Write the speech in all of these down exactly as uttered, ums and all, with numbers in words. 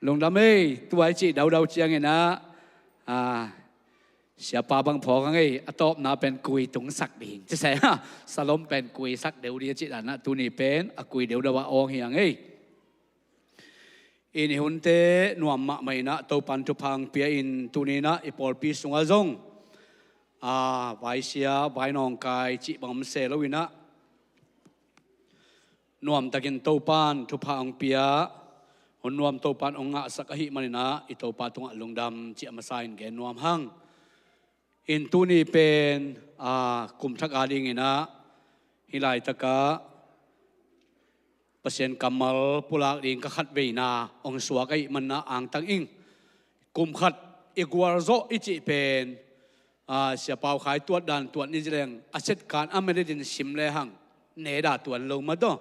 Lungdam ei, tua i cih daudau ciangin ah, a, siapa bang phawk hang ei, a tawpna pen kui tungsak ding ci se, salom pen kuisak deuh ding a cih dan ah tuni pen a kui daudau a awng hi hang ei. I ni hunte nuam mahmah in ah Topan thupha hong pia in tuni in ah i pawlpi sungah zong, a, vaisia vainawngkai cih bang om se lo in ah nuamtakin Topan thupha hong pia, hun nuam Topan hong ngahsak ahih manin ah i Topa tungah lungdam cih a masa in gen nuam hang. In tuni pen, a, kum thak a dingin ah hih laitakah Pasian kammal pulak ding ka khatveina hong suak ahih manin ah angtang ing. Kum khat i gualzawh i cih pen, a, Sia Pau Khai tuat dan tuat ni zileng a setkan a minute in sim le hang ne dah tuan lo mah tawh.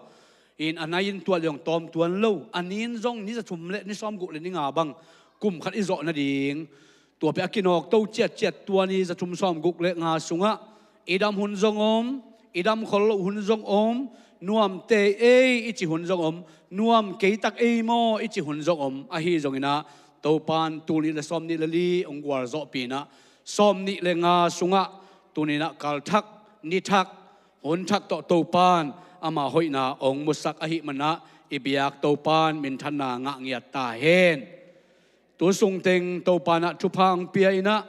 In a nai in tuat le hong tawm tuan lo, a ni in zong ni za thum le ni sawmguk le ni nga bang kum khat i zawh nading. Tua pen a kinawk to ciatciat tua ni za thum sawmguk le nga sungah i dam hun zong om, i dam khol loh hun zong om, nuam tei ei i cih hun zong om, nuam kei tak ei maw i cih hun zong om. Ahi zongin ah Topan tul nih le sawm nih le li hong gualzawhpih in ah sawm nih le nga sungah tuni in ah kal thak, ni thak, hun thak tawh Topan ama hoihna hong musak ahih manin ah i biak Topan minthanna ngah ngiat ta hen. Tu sungteng Topan ah thupha hong pia in ah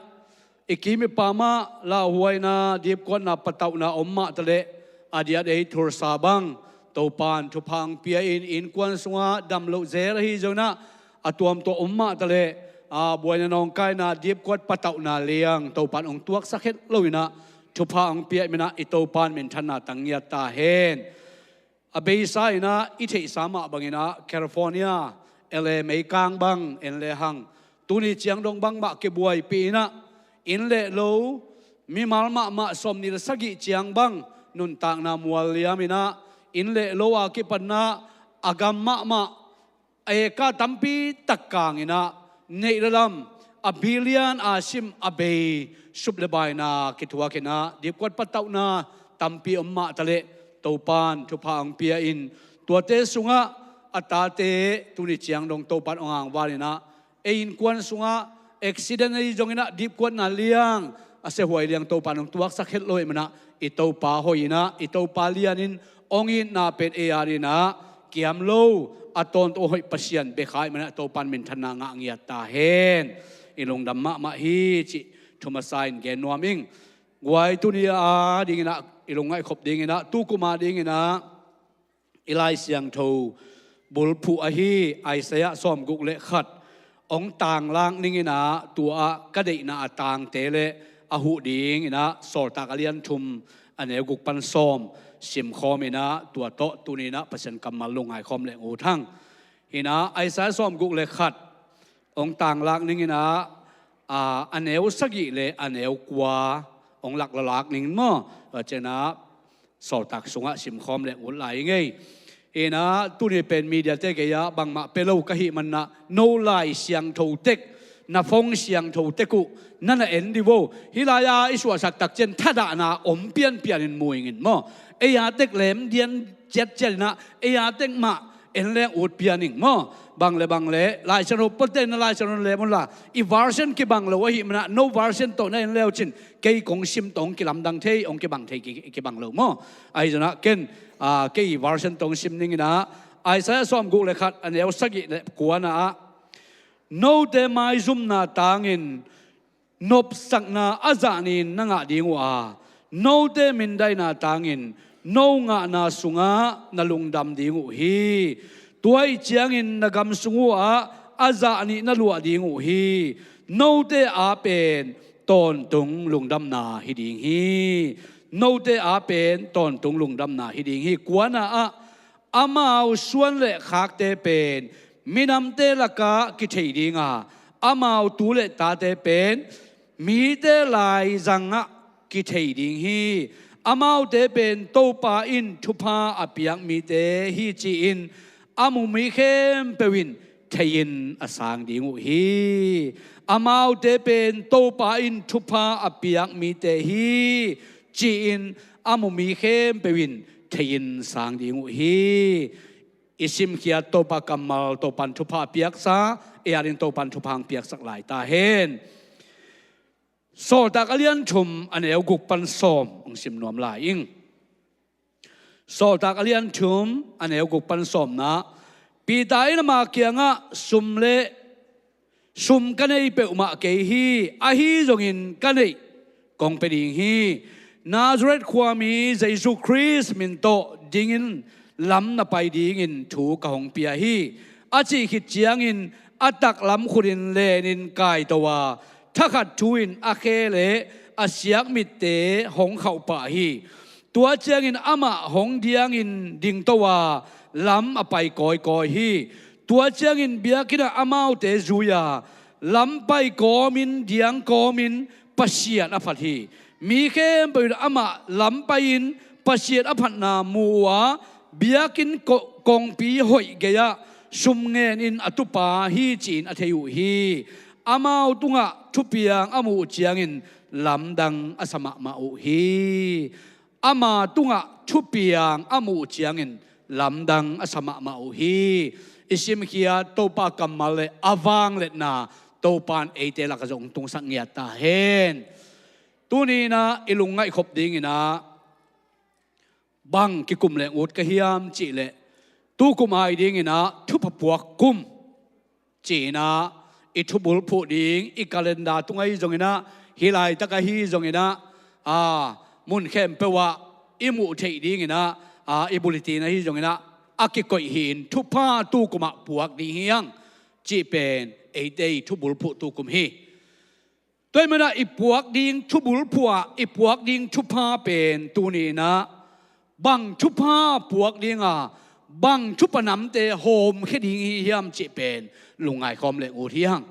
i kim i pam ah lauhuaina, dipkuatna, patauhna om mah taleh, a diakdiak i thursa bang Topan thupha hong pia in, innkuan sungah dam loh zel ahi zongin ah a tuamtuam om mah taleh, a, buaina, nawngkaina, dipkuat, patauhna liang Topan hong tuaksak het lo in ah thupha hong pia in ah i Topan minthanna tang ngiat ta hen. A beisa in ah i theihsa mah bangin ah California, L A meikang bang en le hang, tuni ciang dong bangmah kibuaipih in ah inn le lo, mimal mahmah sawm nih le sagih ciang bang nuntakna mual liam in ah, inn le lo a kipan ah a gam mahmah a eka tampi tak kang in ah neih le lam a billion a sim a bei sup le baina kithuak in ah dipkuat, patauhna tampi om mah taleh Topan thupha hong pia in, tuate sungah a tate tuni ciang dong Topan hong angval in ah, ei innkuan sungah accident ahi zongin ah dipkuatna liang, a siahuai liang Topan hong tuaksak het lo ahih manin ah i Topa hoih in ah i Topa lian in hong itna pen ei a dingin ah kiam lo, a tawntung a hoih Pasian bek ahih manin ah Topan minthanna ngah ngiat ta hen. I lungdam mahmah hi cih thu masa in gen nuam ing. Guai, tuni a dingin ah i lungngaih khop dingin ah tu kum a dingin ah i Lai Siangtho bulphuh ahi Isaiah sawmguk le khat hong tanglak ning in ah, tua ah ka deihna a tangte le a huh dingin ah Sawltak a lian thum a neu guk pan sawm simkhawm in ah, tua tawh tuni in ah Pasian kammal lungngai khawm leng ut hang. Hi in ah Isaiah sawmguk le khat hong tanglak ning in ah, a, a neu sagih le a neu kua hong laklalak ning maw. Tua ciangin ah Sawltak sungah simkhawm leng ut lai ing ei. Hi in ah tuni pen media te gei ah bangmah pia lo ka hih manin ah no Lai Siangtho tek, na phone siangtho tek uh na na en dih vo. Hih lai-a i suahsak tak ciang thadahna om pianpian in mu ing in maw. Ei a tek lem dian ciatciat in ah ei a tek mah en leng ut pian ing maw. Bang le bang le Lai Siangtho pua teh na Lai Siangtho lem un la, i version kibang lo ahih manin ah no version tawh na en le uh cin kei kong sim tawh hong kilamdang thei, hong kibang thei, ki, kibang lo maw. Ahi zongin ah ken, a, kei version tawh hong sim ning in ah, Isaiah sawmguk le khat a neu sagih le kua na ah, note maizumna tangin nopsakna a zah nih in na ngah ding uh a, note mindaina tangin no ngahna sungah na lungdam ding uh hi. Tua ahih ciangin na gam sung uh ah a zah nih na luah ding uh hi. Note a pen tawntung lungdamna hi ding hi. Note a pen tawntung lungdamna hi ding hi. Kua na ah, amau suan le khakte pen minamte lakah kithei ding a, amau tu le tate pen mite laizangah kithei ding hi. Amaute pen Topa in thupha a piak mite hi ci-in a mu mi khempeuh in thei-in a sang ding uh hi. Amaute pen Topa in thupha a piak mite hi ci-in a mu mi khempeuh in thei-in sang ding uh hi. I simkhiat Topa kammal, Topan thupha piaksa, i adin Topan thupha hong piaksak lai ta hen. Sawltak a lian thum a neu guk pan sawm hong sim nuam lai ing. Sawltak a lian thum a neu guk pan sawmna, Peter in ama kiangah sum le sum ka nei peuhmah kei hi, ahi zongin ka neih kong pia ding hi. Nazareth khuami Jesu Khrist min tawh dingin lam na pai dingin thu ka hong pia hi, a cih khit ciangin a taklam khutin lenin kaito a, thakhat thu in a khe le a siak mitte hong khauh pah hi. Tua ciangin amah hong diangin dingto a, lam a pai kawikawi hi. Tua ciangin biakinn ah amaute zui a, lam pai kawmin diang kawmin Pasian a phat hi. Mi khempeuh in amah lam pai-in Pasian a phatna mu uh a, biakinn ko-, kongpi hoih gei-ah sum ngenin a tupa hi ci-in a thei uh hi. Amau tungah thupiang a muh ciangin lamdang a sa mahmah uh hi. Ama tungah thupiang a muh ciangin lamdang a sa mahmah uh hi. I simkhiat Topa kammal le a vangliatna Topan eite lakah zong tungsak ngiat ta hen. Tuni-in ah i lungngaih khop dingin ah bang kikum leng ut ka hiam cih leh, tukum ai dingin ah thupha puak kum ci-in ah i thubulphuh ding, i calendar tung ahi zongin ah, hih laitak ahi zongin ah, aa, mun khempeuh ah i muh theih dingin ah, aa, i bulletin ahi zongin ah a kikoih hi-in thupha tukum ah puak ding hi hang cih pen eite i thubulphuh tukum hi. Tua ahih manin ah i puak ding thubulphuh ah i puak ding thupha pen tuni-in ah bang thupha puak ding a, bang thupha namte hawmkhia ding hi hiam cih pen lungngai khawm leng ut hi hang.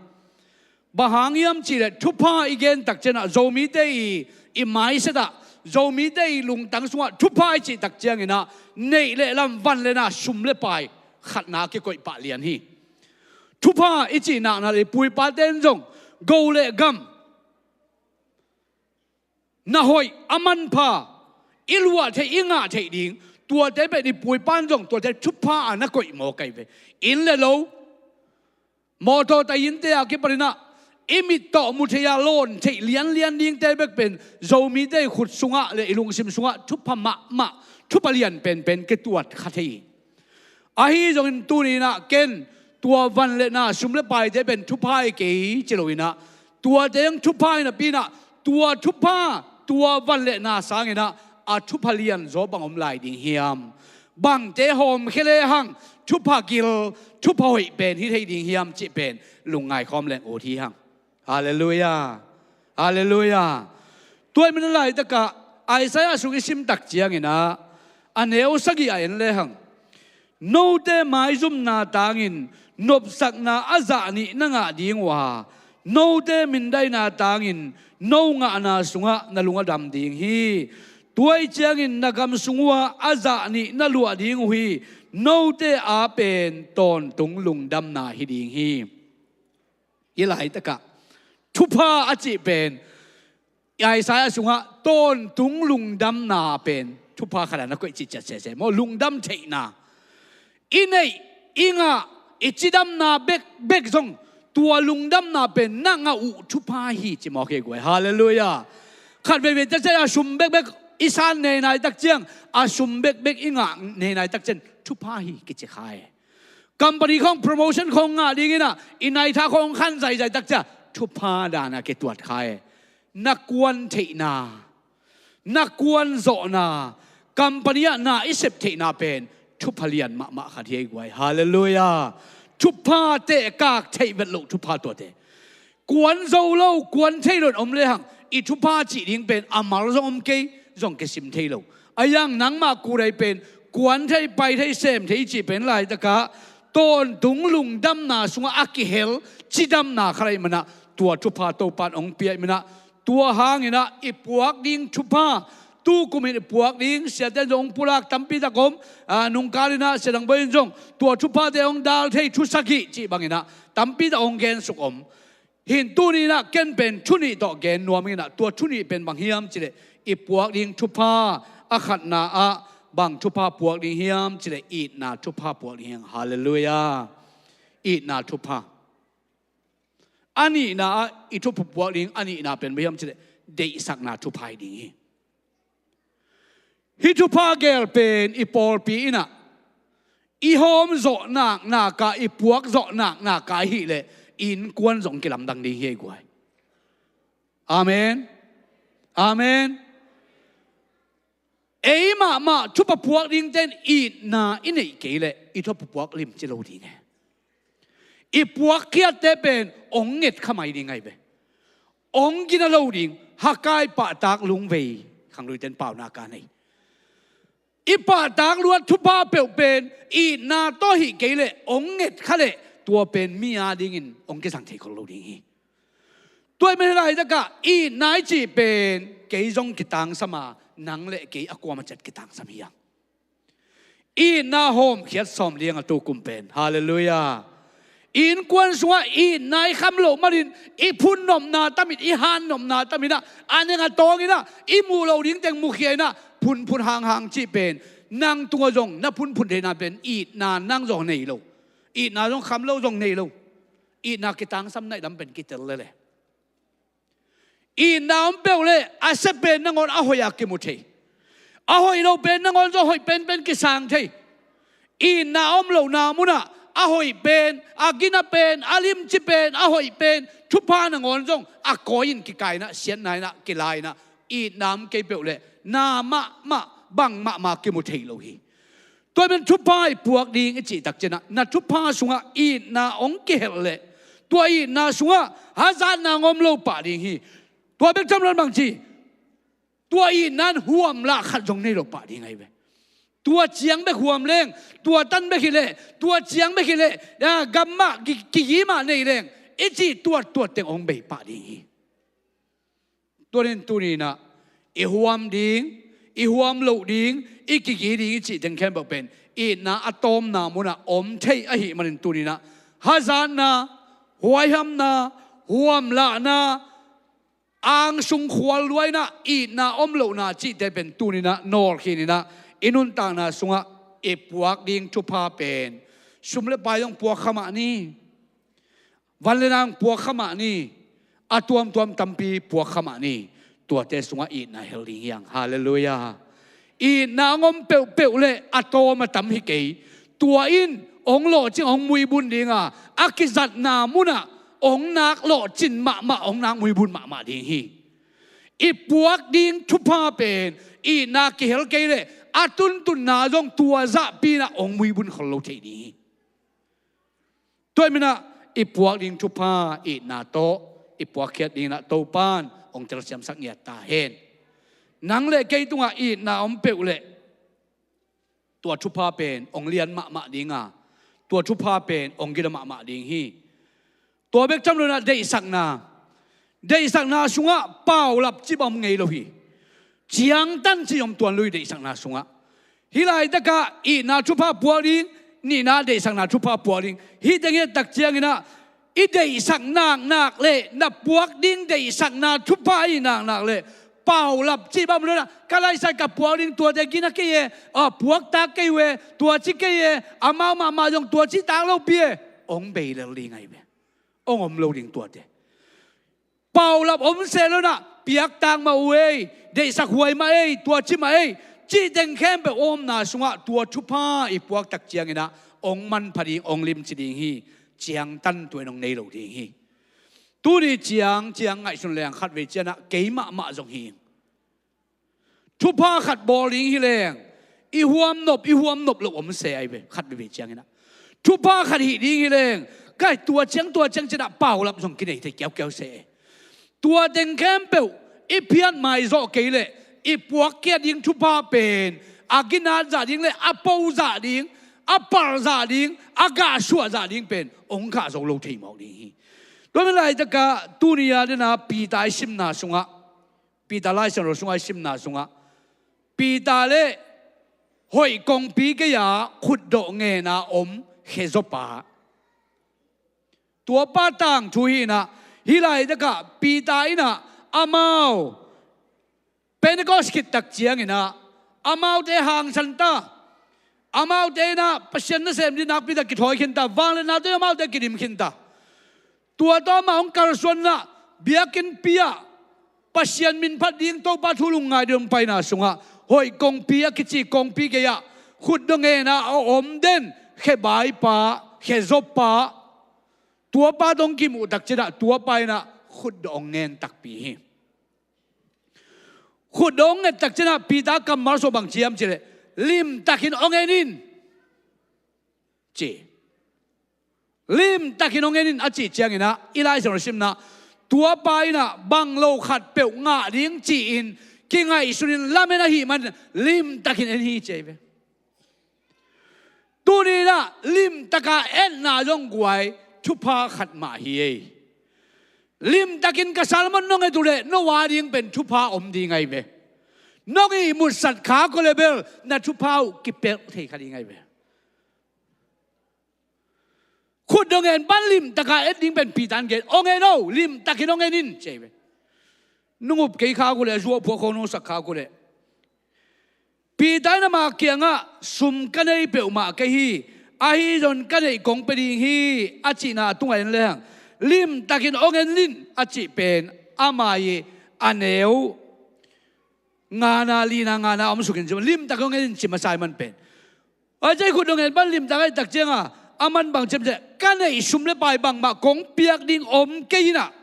Bang hang hiam cih leh thupha i gen tak ciangin ah Zomite i, i mindset ah, Zomite i lungtang sungah thupha i cih tak ciangin ah neih le lam, van le na, sum le pai, khatna kikoih pah lian hi. Thupha i cih naknak leh i pu i pate in zong go le gam, na hoih, a manpha, i luah theih, i ngah theih ding, tuate pen i pu i pa in zong tuate thupha a na koih mawk ahi ve. Inn le lo, mawtaw tai innte a kipanin ah i mit tawh mu thei a lawn theih lianlian dingte bek pen Zomite i khut sungah le i lungsim sungah thupha mahmah, thupha lian penpen kituat kha thei hi. Ahi zongin tuni-in ah ken tua van le na, sum le paite pen thupha hi kei ci lo-in ah, tuate hong thupha hi napi-in ah, tua thupha, tua van le na sangin ah a thupha lianzaw bang om lai ding hiam? Bangte hawmkhia le hang thupha gil, thupha hoih pen hi thei ding hiam cih pen lungngai khawm leng ut hi hang. Halleluiah. Halleluiah. Tua ahih manin laitakah Isaiah sung i sim tak ciangin ah, a neu sagih ah en le hang. Note maizumna tangin nopsakna a zah nih na ngah ding uh a, note mindaina tangin no ngahna sungah na lung a dam ding hi. Tua ahih ciangin na gam sung uhah a zah nih na luah ding uh hi. Note a pen tawntung lungdamna hi ding hi. Hih laitakah thupha a cih pen Isaiah sungah tawntung lungdamna pen thupha khat a na koih cih ciat sese maw, lungdam theihna. I neih, i ngah, i cidamna bekbek zong tua lungdamna pen na ngah uh thupha hi ci mawk hi guai. Halleluiah. Khat veivei tak ciang a sum bekbek i san nei nai tak ciang, a sum bekbek i ngah nei nai tak ciang thupha hi kici kha hi. Company khawng promotion khawng ngah dingin ah i naitha khawng khan zaizai tak ciang thupha dan a kituat kha hi. Na kuan theihna, na kuan zawhna, company ah na i sep theihna pen thupha lian mahmah khat hi ei guai. Halleluiah. Thupha tehkak theih vet loh thupha tuate. Kuan zo lo, kuan thei lo in om le hang, i thupha cih ding pen a mal zong om kei, zong kisim thei lo. A yang nangmah kudai pen kuan thei, pai thei, sem thei cih pen laitakah tawntung lungdamna sungah a kihel cidamna khat ahih manin ah tua thupha Topan hong pia ahih manin ah, tua hangin ah i puak ding thupha, tukumin i puak ding, siate in zong hong pulak tampi tak om, a, nungkalin ah Sia Dang Bawi in zong tua thuphate hong dal thei thu sagih cih bangin ah tampi tak hong gensuk om. Hin tuni-in ah ken pen thu nih tawh gen nuam ing in ah, tua thu nih pen bang hiam cih leh i puak ding thupha a khatna ah Bang thupha puak ding hiam cileh itna thupha puak ding hiam. Halleluiah. Itna thupha. A nihna ah i thupha puak ding a nihna pen bang hiam cileh deihsakna thupha hi ding hi. Hih thupha geel pen i pawlpi innah i hawm zawh naknak ah, i puak zawh naknak ah ahileh i innkuan zong kilamdang ding hi ei guai. Amen. Amen. Ei mahmah thupha puak dingten itna i neih kei leh i thupha puak limci lo ding e. I puakkhiatte pen ong nget kha mai ding ahi ve. Ong gina lo ding. Haggai pahtak lungvei khangluiten paunak a nei. I pahtak luat thupha peuh pen itna tawh hih kei leh ong nget kha leh tua pen mi a dingin ong kisang thei khol lo ding hi. Tua i men hi laitakah itna i cih pen kei zong kitangsam a, nang le kei a kuama ciat kitangsam hi hang. Itna hawmkhiat sawm liang a tukum pen. Halleluiah. I innkuan sungah itna i kham loh manin i phun nopna tamit, i han nopna taminah a neng a tawnginah i muh loh dingteng mukhia inah phunphun hanghang cih pen nang tungah zong na phunphun theihna pen itna nang zong nei lo. Itna zong kham lo zong nei lo. Itna kitangsam naih lam pen kitel lele. Itna om peuh le a sia pen nangawn a hoih a kimu thei. A hoih lo pen nangawn zong hoih penpen kisang thei. Itna om lohna munah a hoih pen, a gina pen, a limci pen, a hoih pen thupha nangawn zong a kawi-in kikainah, siatna inah, kila inah, itna om kei peuh le na mahmah bang mahmah kimu thei lo hi. Tua pen thupha i puak ding i cih takcianah na thupha sungah itna ong kihelh leh tua itna sungah hazatna ong om lo pah ding hi. Tua bek tham lo bang ci, tua itna in huamlah khat zong nei lo pah ding ahi ve. Tua ciang bek huam leng, tua tan bek hileh, tua ciang bek hileh, gamah kigi mah nei leng i cih tuattuat teng ong bei pah ding hi. Tuanin tuninah i huam ding, i huam loh ding, i kigi ding i cih teng khempeuh pen itna a tawmna munah om thei ahih manin tuninah hazatna, huaihamna, huamlahna, angsung khualluaina, itna om lohna cihte pen tuninah nawlkhininah i nuntakna sungah i puak ding thupha pen sum le pai zong puak kha mah ni. Van le nang puak kha mah ni. A tuamtuam tampi puak kha mah ni. Tuate sungah itna hel ding hi hang. Halleluiah. Itna ong om peuhpeuh le a tawm a tam hi kei. Tua in ong lawhcing ong muibun dinga a kizatna munah ong nak lawhcin mahmah, ong nak muibun mahmah ding hi. I puak ding thupha pen itna kihel kei le a tuntunna zong tua zahpi inah ong muibun khol lo thei ding hi. Tua i minah i puak ding thupha itna tawh i puakkhiat dinginah Topan ong telsiamsak ngiat ta hen. Nang le kei tungah itna om peuh le tua thupha pen ong lian mahmah dinga, tua thupha pen ong gina mahmah ding hi. Tua bek tham lo inah deihsakna, deihsakna sungah paulap cih bang om ngei lo hi. Ciangtan cih om tuan lo hi deihsakna sungah. Hih laitakah itna thupha puak ding, nihna deihsakna thupha puak ding. Hih teng hi a tak cianginah i deihsak naknak le na puak ding deihsakna thupha ahih naknak le paulap cih bang om lo inah ka laisai ka puak ding tuate gina kei e, a puaktak kei uh e, tua ci kei e, amau mahmah zong tua cihtak lopi e, ong bei lel ding ahi ve. Ong om lo ding tuate. Paulap om seh lo inah piaktak mah uh ei, deihsak huai mah ei, tua ci mah ei, cih teng khempeuh omna sungah tua thupha i puak tak cianginah ong manpha ding, ong limci ding hi. Ciangtan tua in ong nei lo ding hi. Tuni ciang ciang ngaihsun leng khatvei cianah kei mahmah zong hi. Thupha khat bawl ding hi leng i huam nop, i huam nop loh om se ahi ve, khat veivei cianginah. Thupha khat hih ding hi leng kai tua ciang tua ciang cinah paulap zong kinei thei kiaukiau se. Tua teng khempeuh i phiat maizawh kei leh i puakkiat ding thupha pen a ginat zah ding le a po zah ding, a palh zah ding, a gahsuah zah ding pen ong khah zo lo thei mawk ding hi. Tua mi laitakah tuni a dena Peter i simna sungah, Peter Lai Siangtho sungah i simna sungah Peter le hoih kongpi gei-a khutdawh ngena om khezopa tuapa tangthu hinah, hih laitakah Peter innah amau Pentecost khit tak cianginah Amaute hangsan ta. Amaute in ah Pasian nasem ding nakpi tak kithawi khin ta. Vangliatnate amaute kidim khin ta. Tua tawh amah hong kalsuan in ah biakinnpi ah Pasian min phat ding, Topa thu lungngai ding hong paina sungah hoih kongpi a kici kongpi gei-ah khut dong ngen a om den khebaipa, khezopa, tuapa dong kimuh takciangah tuapa in ah khut dong hong ngen takpi hi. Khut dong hong nget takciangah Peter kammal sung bang ci hiam cih leh, limtakin hong en in, ci. Limtakin hong en in a cih ciangin ah, i Lai Siangtho simna, tuapa in ah bang lo khatpeuh ngah ding ci-in kingaihsun in lamen ahih manin limtakin en hi, ci hi ve. Tuni in ah limtaka etna zong guai thupha khat mah hi ei. Limtakin ka sermon nong et uh leh no a ding pen thupha om ding ahi ve. Nong ihmutsat khak uh leh bel na thupha uh kipelh thei kha ding ahi ve. Khut dong ngen pan limtaka et ding pen Peter in gen, hong en o, limtakin hong en in, ci hi ve. Nong up kei khak uh leh, a zu a phuak khawng nong sak khak uh leh, Peter in ama kiangah, sum ka nei peuhmah kei hi, ahi zong ka neih kong pia ding hi, a cihna tungah en lehang, limtakin hong en in a cih pen ama ii a neu ngana, lina, ngana om sukin ci, limtakin hong en in ci masa ahih man pen. A cih khut dong ngen pan limtak ahih takciangah, aman bang ci hiam cih leh, ka neih sum le pai bangmah kong piak ding om kei in ah,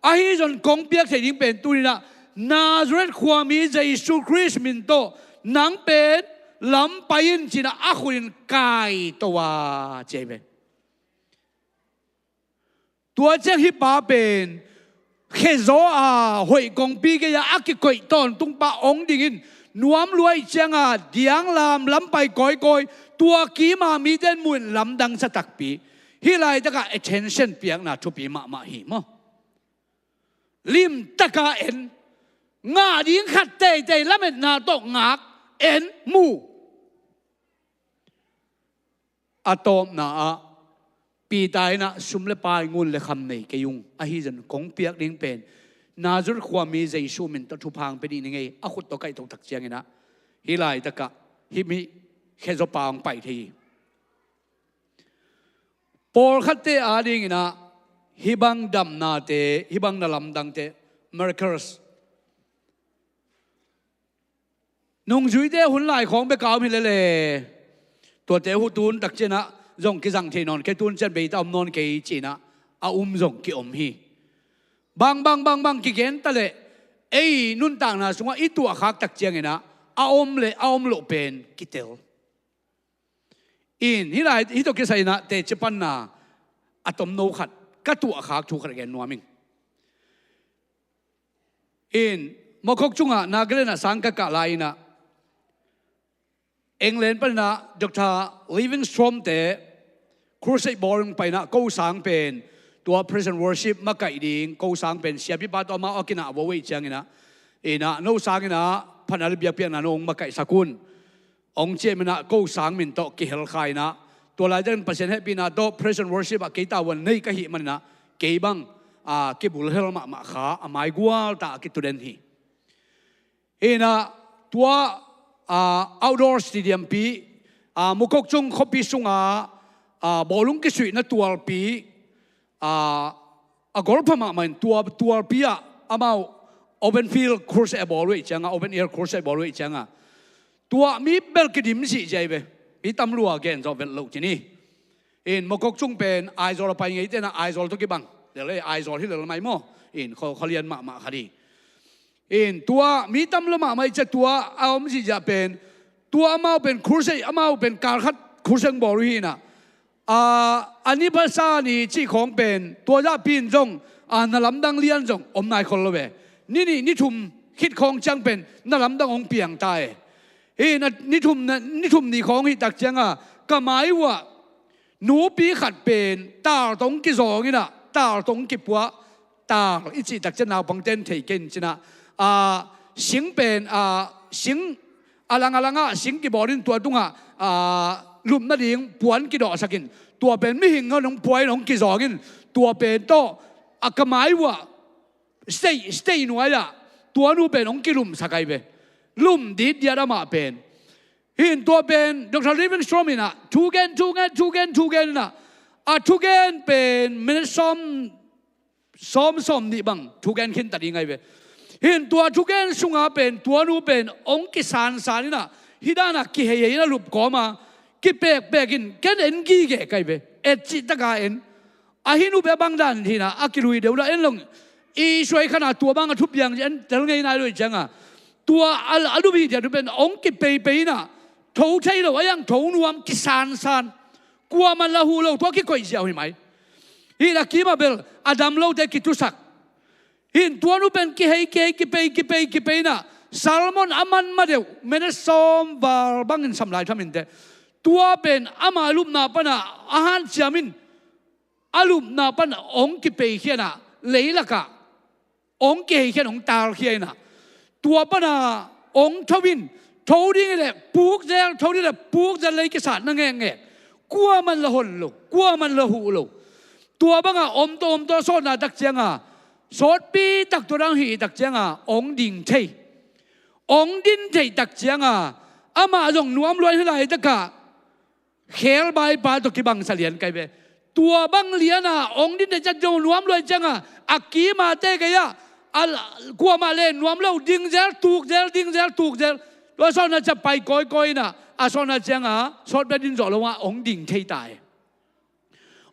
ahi zong kong piak theih ding pen tuni in ah Nazareth khuami Jesu Khrist min tawh nang pen lam pai in, ci-in ah a khut in kaito a, ci hi ve. Tua ciang hih pa pen khezaw a, hoih kongpi gei-ah a kikoih tawntungpa hong dingin, nuam lua ahih ciangah dianglam lam pai kawikawi, tua kima mite in mu in lamdang sa takpi. Hih laitakah attention piakna thupi mahmah hi maw. Limtaka en, ngah ding khat teitei lametna tawh ngak, en, mu. A tawpna ah Peter in ah, sum le pai, ngun le kham nei kei ung, ahi zong kong piak ding pen Nazareth khuami Jesu min tawh thupha hong pia ding hi ing ei, a khut tawh kaito takciangin ah, hih laitakah hih mi khezaw pa hong pai thei hi. Pawlkhatte adingin ah hih bang damnate, hih bang na lamdangte, miracles, nungzuite hun lai khawng bek a om hi lele, tuate hu tun takciangah zong kizang thei nawn kei, tun ciang bei ta om nawn kei, ci-in ah a um zong kiom hi. Bang, bang, bang, bang kigen ta leh, ei nuntakna sungah i tuahkhak takciangin ah a om le a om loh pen kitel. In, hih lai, hih tawh kisai-in ah teci panna a tomno khat, ka tuahkhak thu khat gen nuam ing. In, Mokokchung ah, Nagaland ah sang ka kah lai-in ah, England panin ah Doctor Livingstone-te crusade bawl ding pai-in ah, ko sang pen tua praise and worship makaih ding, ko sang pen siapipa tawh amau a kinah uh ahih ciangin ah, in ah, no sangin ah phatna le biakpiakna no hong makaihsak un, hong ci ahih manin ah ko sang min tawh kihel kha-in ah, tua laitakin Pasian hehpihna tawh praise and worship ah kei tavuan nei ka hih manin ah, kei bang, a, kibulhel mahmah kha, a maigual ta a kitu den hi. In ah, tua, a, outdoor stadium pi, a, Mokokchung khuapi sunga, a, bawlung kisuihna tualpi, a, a golpha mahmah in, tua tualpi ah amau open field crusade a bawl uh ahih ciangah, open air crusade a bawl uh ahih ciangah, tua mi bel kidim zihziah hi ve. Mi tam lua gen zawh vet loh ci ni. In, Mokokchung pen Aizawl a pai ngeite in ah Aizawl tawh kibang lel ei, Aizawl hi lel mai maw. In, khaw, khaw lian mahmah khat hi. In, tua mi tam lua mahmah ahih ciang tua a om zihziah pen, tua amau pen crusade, amau pen kal khat crusade bawl uh hi-in ah, a, a ni Passover ni cih khawng pen tua zahpi-in zong, a, na lamdang lian zong om nai khol lo ve. Ni nih ni thum khit khawng ciang pen na lamdang hong piang ta e. Hi, na, ni thum, na, ni thum ni khawng hih takciangah ka mai uh ah nupi khat pen tal tawh hong kizawng in ah, tal tawh hong kipua, tal i cih takciang naupangte in thei kei in ci-in ah, a, sing pen, a, sing a lang a langah sing kibawl in, tua tungah, a, lup nading puan kidawhsak in, tua pen mihing hong pua in hong kizawng in, tua pen tawh, a, ka mai uh ah stage, stage nuai-ah tua nu pen hong kilumsak ahi ve. Lum ditdiat amah pen. Hih in tua pen Doctor Livingstone in ah thugen, thugen, thugen, thugen in ah, a thugen pen minute sawm, sawm, sawm nih bang thugen khin ta ding ahi ve. Hih in tua thugen sunga pen tua nu pen hong kisansan in ah, hih dan ah kiheihei in a lup kawm a, kipekpek in ken en gige ka hi ve. Et cih taka en. A hih nu pen bang dan hi na, a kilui deuh na en lo ing. I suai khan a tua bang a thupiang ci en tel ngei nai lo hi ciang a, tua a, a lup hi dia nu pen hong kipeipei in ah, tho thei lo, a yang tho nuam, kisansan. Kuaman la huh lo, tua kikoih ziau hi mai. Hih a kim a bel a dam lote kitusak. Hih in tua nu pen kihei, kihei, kipei, kipei, kipei in ah, sermon a man ma deuh, minute sawm val bangin sam lai tham inteh. Tua pen ama lupna pan a, a hanciam in, a lupna pan hong kipeikhia in ah, leilak ah hong kiheikhia in, hong talkhia in ah, tua pan a hong tho in, tho ding hi leh puk zel, tho ding hi leh puk zel, lei kisatna ngekngek. Kuaman la hon lo, kuaman la huh lo. Tua bang a om tawh, om tawh, sawtna tak ciang a, sawtpi tak tua dang hih tak ciang a hong ding thei. Hong din thei tak ciang a, amah zong nuam lua in hih laitak ah khelbaipa tawh kibang sa lian ka hi ve. Tua bang lian a hong din thei ciang zong nuam lua hi ciang a, a kim a te kei ah, a, kuamah le nuam lo, ding zel, tuk zel, ding zel, tuk zel. Tua sawtna ciang pai kawikawi in ah, a sawtna ciang a sawtpi a din zawh lo a hong ding thei ta hi.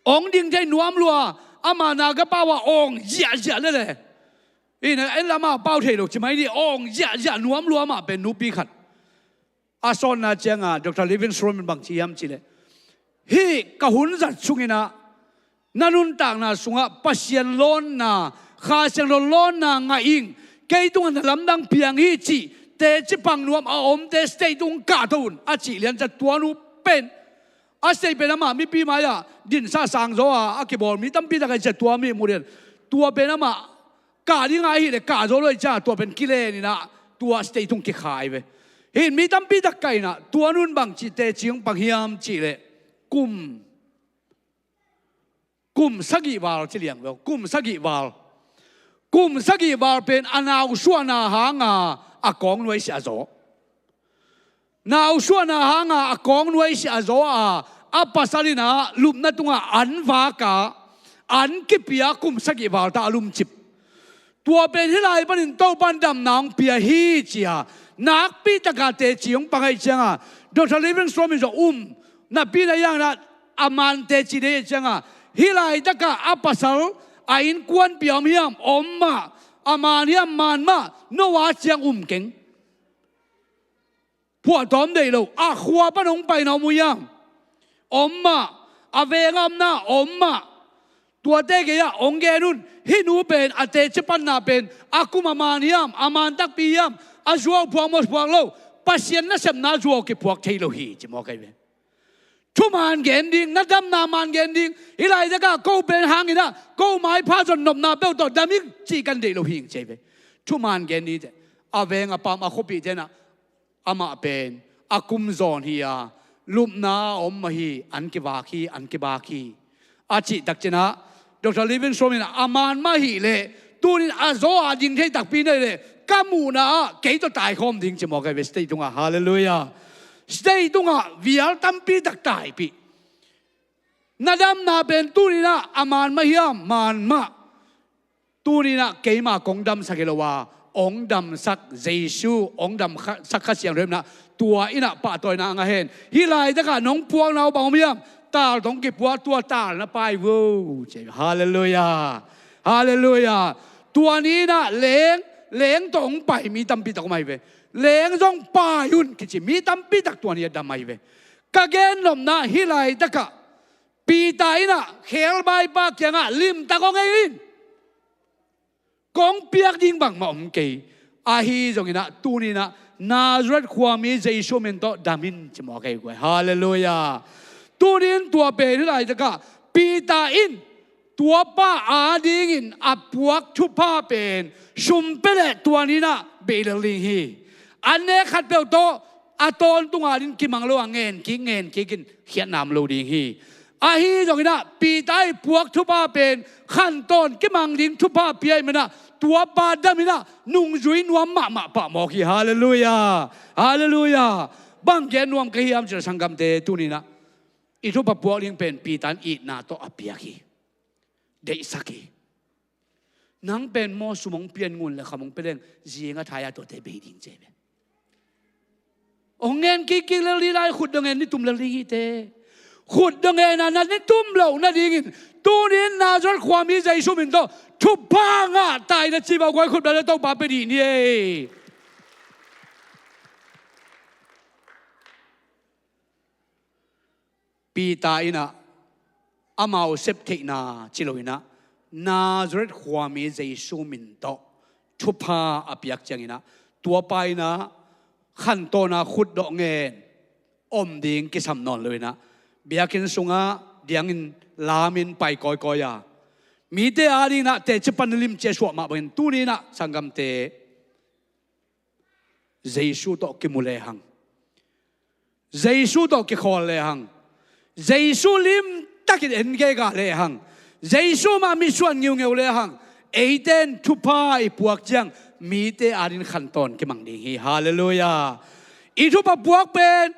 Hong ding thei nuam lua, ama na ka pau a awng ziahziah lele. Inn ah en la, amah pau thei lo ci mai ni, awng ziahziah nuam lua, amah pen nupi khat. A sawtna ciang a Doctor Livingstone in bang ci hiam cih leh, hih ka hun zat sung in ah, na nuntakna sungah Pasian lawnna, Kha Siangtho lawnna ngah ing, kei tungah na lamdang piang hi cih teci pang nuam a omte stage tung kah to un, a cih lian ciang tua nu pen, a stage pen amah mipi mai ah dinsa sang zaw a, a kibawl mi tampi tak a, tua mi mu lian. Tua pen amah kah ding ahih leh kah zaw lo hi ciang a, tua pen kilen in ah tua stage tung kikhai ve. Hih in mi tampi tak kah in ah, tua nu in bang cih teci hong pang hiam cih leh, kum, kum sagih val ci liang ve, kum sagih val. Kum sagih val pen a nausuahna hang a, a kawng nuaisiah zaw. Nausuahna hang a, a kawng nuaisiah zaw a, a pasal in ah lupna tungah an vak a, an kipia, kum sagih val ta a lumcip. Tua pen hih lai panin Topa'n damna hong pia hi ci a, nakpi tak a teci hong pang ahih ciang a, Doctor Livingstone in zong um, napi na yang in ah a man teci deih ahih ciang a, hih laitak ah a pasal a innkuanpih ah om hiam, om mah, a man hiam, man mah, no a ciang um keng. Phuahtawm deih lo, a khua pan hong paina om uh hiam, om mah, a veng a omna om mah. Tuate kei ah hong gen un, hih nu pen a teci panna pen a kum a man hiam, a man takpi hiam, a zuau phuak maw, phuak lo, Pasian nasepna zuau kiphuak thei lo hi ci mawk ahi ve. Thuman gen ding, na damna man gen ding. Hih laitak ah ko pen hang in ah, ko maipha zon nopna peuh tawh dam ing cih kan deih lo hi ing ci ahi ve. Thuman gen ding teh. A veng a pam a khuapihte in ah, amah pen a kum zawn hi a, lupna a om mah hi, an kivak hi, an kibak hi, a cih tak ciang ah, Doctor Livingstone in ah, a man mah hi leh, tuni in a zaw a ding thei takpi na hih leh, ka muhna ah kei tawh taikhawm ding ci mawk ahi ve, stage tungah. Halleluiah. Stage tungah vial tampi tak taipih. Na damna pen tuni in ah a man mah hiam, man mah. Tuni in ah keima kong damsak hi lo a, hong damsak Jesu, hong damsak Kha Siangtho in ah, tua in ah pahtawina a ngah hen. Hih laitak ah nong puakna uh bang om hiam, tal tawh hong kipuak, tua tal na pai vo ci. Halleluiah. Halleluiah. Tua ni in ah leng, leng tawh hong pai mi tampi tak om ahi ve. Leng zong pai un kici mi tampi tak tua ni a dam ahi ve. Ka gen nopna, hih laitak ah Peter in ah khelbaipa kiangah limtak hong en in, kong piak ding bangmah om kei. Ahi zongin ah tuni in ah Nazareth khuami Jesu min tawh dam in ci mawk ahi guai. Halleluiah. Tuni in tua pen hih laitak ah Peter in tuapa adingin a puak thupha pen sum pia leh tua ni in ah bei lel ding hi. An nek khat peuh tawh a tawntung adingin kimang lo a, ngen kik, ngen kik in khiatna om lo ding hi. Ahi zongin ah Peter i puak thupha pen khantawn kimang ding thupha pia ahih manin ah tuapa dam in ah nungzui nuam mahmah pah mawk hi. Halleluiah. Halleluiah. Bang gen nuam ka hiam cih leh sanggamte, tuni-in ah i thupha puak ding pen Peter in itna tawh a piak hi. Deihsak hi. Nang pen maw, sum hong pia ngun leh kham hong pia leng, zing a thai a tuate bei ding ci hi ve. Hong ngen kikkik lel ding lai, khut dong ngen ni tum lel ding hi teh. Khut dong ngen a na ni tum loh nadingin tuni-in Nazareth khuami Jesu min tawh thupha ngah ta in, a ci vo guai, khut beng leh Topa pia dih ni ei. Peter in ah amau sep theihna ci lo-in ah, Nazareth khuami Jesu min tawh thupha a piak ciangin ah, tuapa in ah khantawn a khut dong ngen om ding kisam nawn lo-in ah, biakinn sungah diangin lamin pai kawikawi a, mite adingin ah teci pan limci a suah mah bangin tuni-in ah sanggamte, Jesu tawh kimu lehang, Jesu tawh kikhawl lehang, Jesu limtakin en kei kha lehang, Jesu mah mitsuan ngiungeu lehang, eite in thupha i puak ciang mite adingin khantawn kimang ding hi. Halleluiah. I thupha puak pen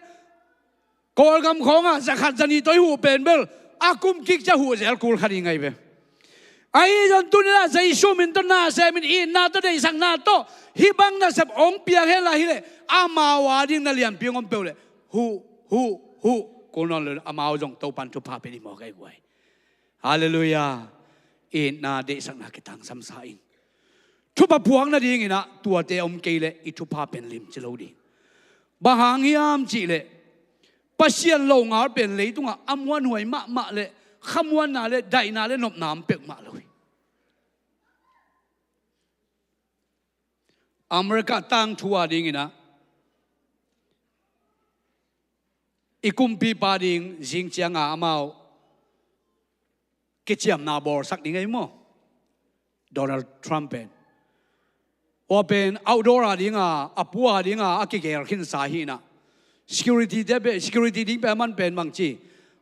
Kawlgam khawngah za khat za nih tawh i huh pen bel a kum kik ciang huh zel kul kha ding ahi ve. Ahi zongin tuni-in ah Jesu min tawh na sem in, itna tawh, deihsakna tawh hih bang nasep hong piang hen la hi leh, amau adingin na lianpi hong om peuh leh, huh, huh, huh kul nawn lo-in, amau zong Topa'n thupha pia ding mawk ahi guai. Halleluiah. Itna, deihsakna kitangsam sa ing. Thupha puak nadingin ah tuate om kei leh i thupha pen limci lo ding. Bang hang hiam cih leh, Pasian longal pen leitungah a muanhuai mahmah leh khamuanna leh daihna leh nopna om peuhmah lo hi. America tangthu adingin ah i kumpipa ding zing ciang a amau kiciamna bawlsak ding ahi maw, Donald Trump pen. Tua pen outdoor ading a, a pua ading a, a kigeel khinsa hi-in ah, security te pen, security ding pen a man pen bangci,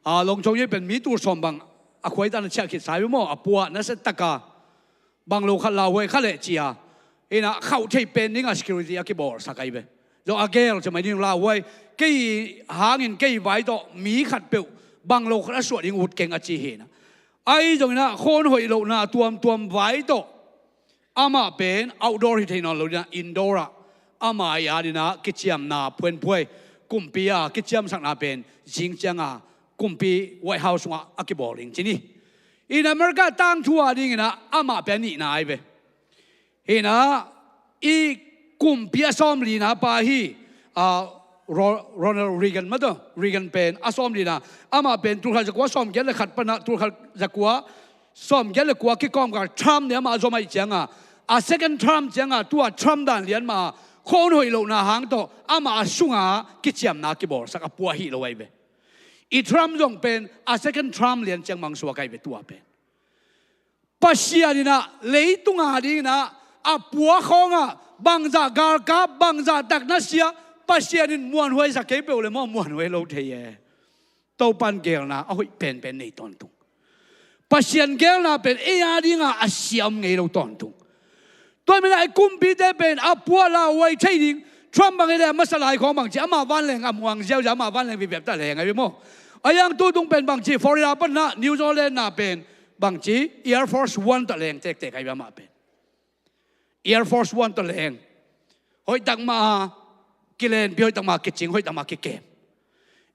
a, Longchong Yoi pen mi tul sawm bang a khuai tan a ciah khitsa hi maw, a pua nasia tak a, bang lo khat lauhuai kha leh ci a, hi-in ah khauh theih pen ding a security a kibawlsak ahi ve. Zong a geel ci mai ding, lauhuai, kei hangin kei vai tawh mi khatpeuh bang lo khat a suah ding ut keng a ci hi-in ah. Ahi zongin ah khawn hoih lohna tuamtuam vai tawh amah pen outdoor hi thei nawn lo-in ah, indoor ah amah adingin ah kiciamna phuenphuai, kumpi a kiciamsakna pen zing ciang a kumpi White House sungah a kibawl ding ci ni. In America tangthu adingin ah amah pen a nihna ahi ve. Hi-in ah, i kumpi a sawmlina pa hi, a, Ro-, Ronald Reagan mah tawh, Reagan pen a sawmlina. Amah pen tul khat za kua sawmgiat leh khat pan ah tul khat za kua sawmgiat leh kua kikawmkal Trump nih amah a zom ahih ciang a, a second term ciang a, tua Trump dan lian mah a, khawn hoih lohna hang tawh amah a sungah kiciamna kibawlsak, a pua hi lo ahi ve. I Trump zong pen a second term lian ciang mang suak ahi ve tua pen. Pasian in ah leitung adingin ah a pua khawngah bangzah galkap, bangzah tak nasia, Pasian in muanhuai sa kei peuh leh maw, muanhuai lo thei e. Topa'n geelna a hoih penpen nei tawntung. Pasian geelna pen ei adingin a sia om ngei lo tawntung. Tua manin ah i kumpite pen a pua lauhuai thei ding. Trump bang hi leh a masa lai khawng bangci, amah vanleng a muang ziauziau, amah vanleng viviap ta leng ahi ve maw. A yang tutung pen bangci, Florida pan ah New Zealand na pen bangci, Air Force One tawh leng tektek ahi ve amah pen. Air Force One tawh leng. Hoihtak mah a kilenpi, hoihtak mah a kicing, hoihtak mah a kikem.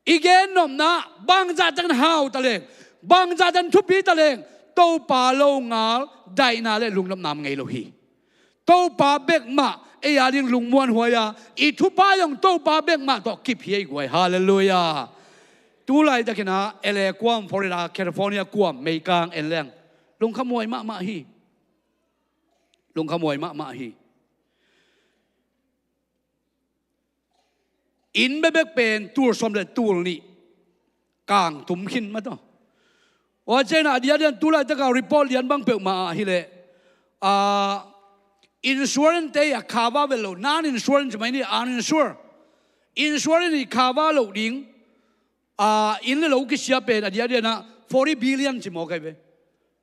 I gen nopna, bangzah takin hau ta leng, bangzah takin thupi ta leng, Topa longal daihna leh lungnopna om ngei lo hi. Topa bek mah ei ading lungmuanhuai a, i thupha zong Topa bek mah tawh kip hi ei guai. Halleluiah. Tu laitakin ah L A kuam, Florida, California kuam, meikang en leng, lungkhamhuai mahmah hi. Lungkhamhuai mahmah hi. Inn bekbek pen tul sawm leh tul nih kang tum khin mah tawh. Tua ciangin ah a diakdiakin tu laitaka report lian bang peuhmah ah hi leh, ah, insurance te a cover vet loh, non-insurance mah hi ni, uninsured. Insurance in cover loh ding, ah, inn leh lo kisia pen a diakdiakin ah forty billion ci mawk ahi ve.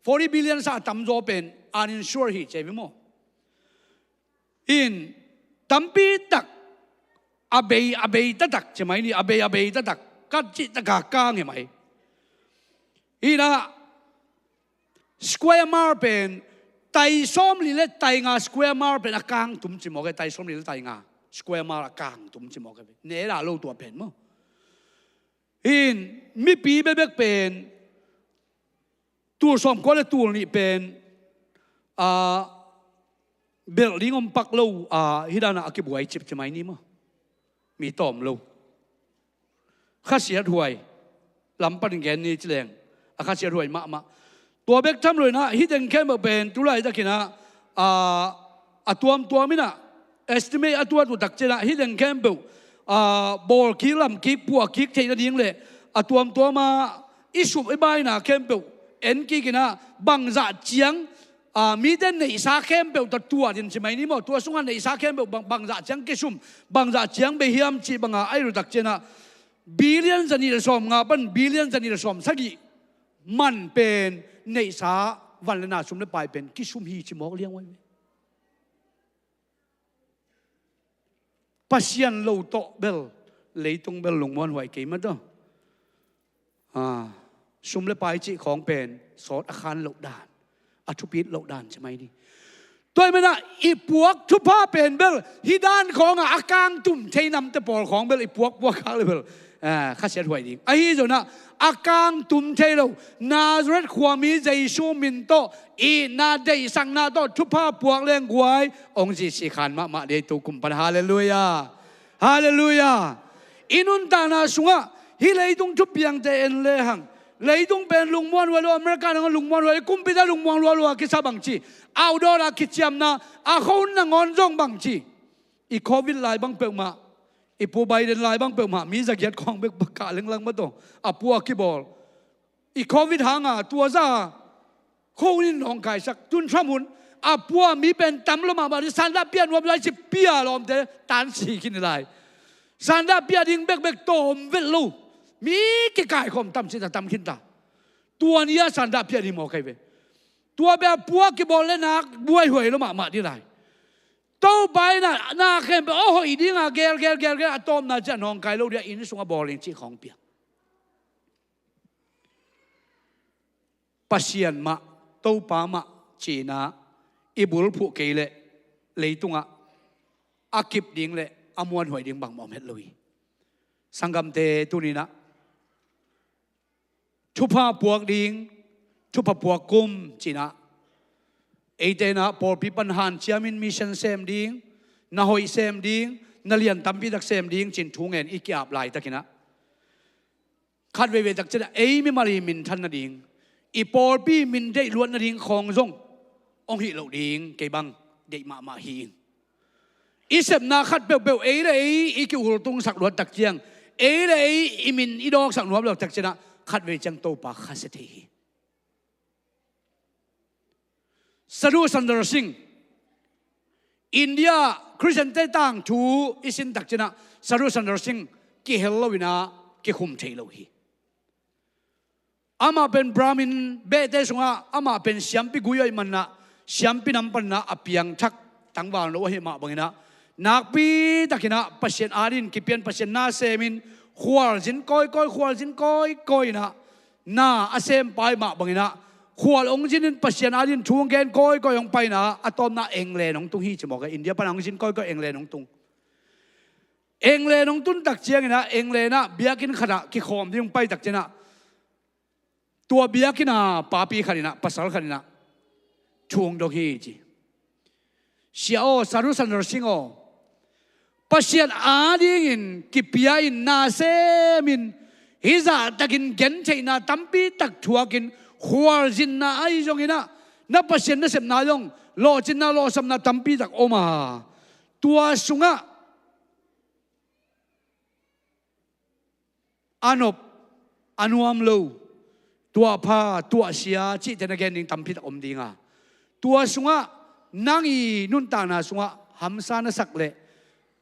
Forty billion sang a tamzaw pen uninsured hi ci ahi ve maw. In tampi tak A bei, a bei taktak ci mai ni, a bei, a bei taktak. Kat cih taka kang hi mai. Hi na, square mile pen, tai sawmli le tai nga square mile pen a kang tum ci mawk e, tai sawmli le tai nga square mile a kang tum ci mawk e. Ne la lo tua pen maw. Hin, mipi bekbek pen, tul sawmkua le tul nih pen, a, belh ding om pak lo, a, hi dan a kibuai cip ci mai ni maw. Mi tawm lo. Khasiat huai. Lam pan gen ni ci leng. A khasiat huai mahmah. Tua bek tham lo in ah, hih teng khempeuh pen, tu laitak in ah, a, a tuamtuam in ah, estimate a tuat uh takciang ah, hih teng khempeuh, a, bawl kik, lam kik, puah kik theih nading le, a tuamtuam a, i sup i baina khempeuh en kik in ah, bangzah ciang, a, mite neihsa khempeuh tawh tuat in ci mai ni maw, tua sungah neihsa khempeuh bang, bangzah ciang kisum, bangzah ciang bei hiam cih banga a i laitak ciang ah, billion zanih le sawmnga pan billion zanih le sawmsagih man pen neihsa van le na, sum le pai pen kisum hi ci mawk liang uh ahi ve. Pasian lo tawh bel, leitung bel lungmuanhuai kei mah tawh. A, sum le pai cih khawng pen sawt a khan loh dan, a thupit loh dan ci mai ni. Tua ahih manin ah i puak thupha pen bel hih dan khawngah a kang tum thei namte pawl khawng bel i puak puak khak le bel, a, khasiat huai ding. Ahi zongin ah a kang tum thei lo Nazareth khuami Jesu min tawh, i na deihsakna tawh thupha puak leng guai hong zisi khan mahmah ding hi tu kum pan. Halleluiah. Halleluiah. I nuntakna sungah hih leitung thupiangte en lehang, leitung pen lungmuanhuai lo, America nangawn lungmuanhuai, kumpite lungmuang lualua kisa bangci, outdoor a kiciamna, a khua hun nangawn zong bangci. I covid lai bang peuhmah, i Pu Biden lai bang peuhmah, mi zagiat khawng bek kah lenglang mah tawh a pu a kibawl. I covid hanga tua zah khua hun in nawngkaisak, tun Trump hun, a pu a mi pen tam lo mahmah ding, sanda pia nuam lai ci, pia lawmte tan si khin lai. Sanda pia ding bekbek tawm vet lo. Mi kikaikhawm tam ci ta, tam khin ta. Tua ni a sanda pia ding mawk ahi ve. Tua bel a pu a kibawl le nak buaihuai lo mahmah ding lai. Topa in ah na khempeuh a hoih dinga gel, gel, gel, gel, a tawpna ciang nawngkai lo ding a, inn sungah bawl ding cih khawng pia. Pasian mah, Topa mah ci-in ah i bulphuh kei leh leitungah a kip ding le a muanhuai ding bangmah om het lo hi. Sanggamte, tuni-in ah thupha puak ding, thupha puak kum ci-in ah, eite in ah pawlpi pan hanciamin mission sem ding, na hoih sem ding, na lian tampi tak sem ding ci-in thungen i ki-ap laitakin ah, khat veivei takciang ah ei mimal i minthan nading, i pawlpi min deih luat nading khawng zong hong hih loh ding kei bang deih mahmah hi ing. I sepna khat peuhpeuh ei le ei i ki-ultungsak luat takciang, ei le ei i min i dawksak nuam luat takciang ah, khat vei ciang Topa khasia thei hi. Sadhu Sundar Singh, India Christian-te tangthu i sin takciang ah, Sadhu Sundar Singh kihel lo-in ah kikhum thei lo hi. Amah pen Brahmin behte sungah amah pen siampi gui ahih manin ah, siampi nam panin ah a piangthak tangvalno ahih mah bangin ah, nakpi takin ah Pasian adingin kipian, Pasian na semin, khualzin kawikawi, khualzin kawikawi-in ah, na a sempa ahih mah bangin ah, khual hong zinin Pasian adingin thu hong gen kawikawi hong pai-in ah, a tawpna England hong tung hi ci mawk e. India pan hong zin kawikawi, England hong tung. England hong tun takciangin ah, England ah biakinn khatah kikhawm ding hong pai takciangin ah, tua biakinn a papi khat in ah, pasal khat in ah thu hong dong hi ci. Sia aw, Sadhu Sundar Singh aw, Pasian adingin kipia-in, na semin, hih zahtakin gentheihna tampi tak thuakin, khualzinna ahi zongin ah, na Pasian nasepna zong, lawhcinna, lawhsamna tampi tak om a, tua sungah a nop, a nuam lo, tuahpha, tuahsia cihte na gen ding tampi tak om ding a, tua sungah nang i nuntakna sungah hamsa na sak le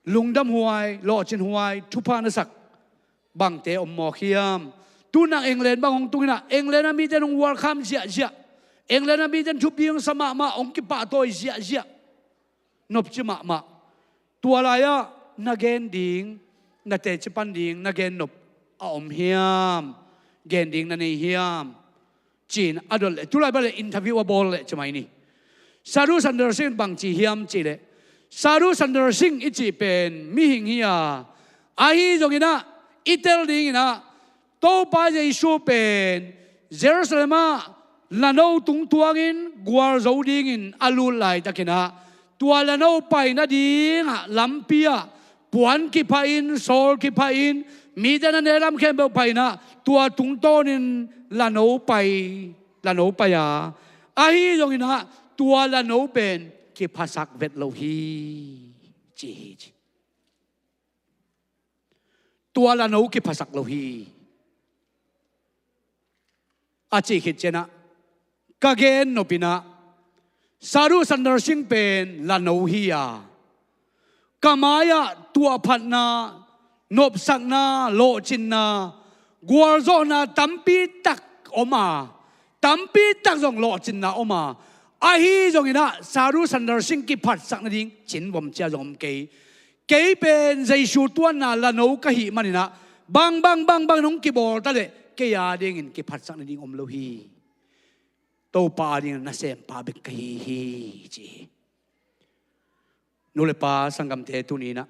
lungdamhuai, lawhcinhuai, thupha na sak bangte om mawk hiam? Tu-in ah England bang hong tung-in ah, England a mite in hong welcome ziahziah, England a mite in thupi hong sa mahmah, hong kipahtawi ziahziah. Nopci mahmah. Tua lai-ah na gen ding, na teci pan ding na gen nop a om hiam? Gen ding na nei hiam? Ci-in a dot leh, tulai bang leh interview a bawl leh ci mai ni. Sadhu Sundar Singh bang ci hiam cih leh, Sadhu Sundar Singh i cih pen mihing hi a, ahi zongin ah i tel dingin ah Topa Jesu pen Jerusalem ah lano tungtuangin gualzo dingin a lut laitakin ah, tua lano pai nadingah lampi ah puan kipha in, sawl kipha in, mite na ne lam khempeuh pha in ah, tua tungtawnin lano pai, lano pai a, ahi zongin ah tua lano pen kiphasak vet lo hi, ci hi ci. Tua lano kiphasak lo hi, a cih khit ciangin ah, ka gen nop in ah, Sadhu Sundar Singh pen lano hi a, ka mai-ah tuahphatna, nopsakna, lawhcinna, gualzawhna tampi tak om a, tampi tak zong lawhcinna om a, ahi zongin ah Sadhu Sundar Singh kiphatsak nading cinvom cia zong om kei. Kei pen Jesu tuanna lano ka hih manin ah, bang, bang, bang, bang nong kibawl ta leh kei a dingin kiphatsak nading om lo hi. Topa a dingin nasempa bek ka hi hi, ci hi. Nu le pa sanggamte, tuni-in ah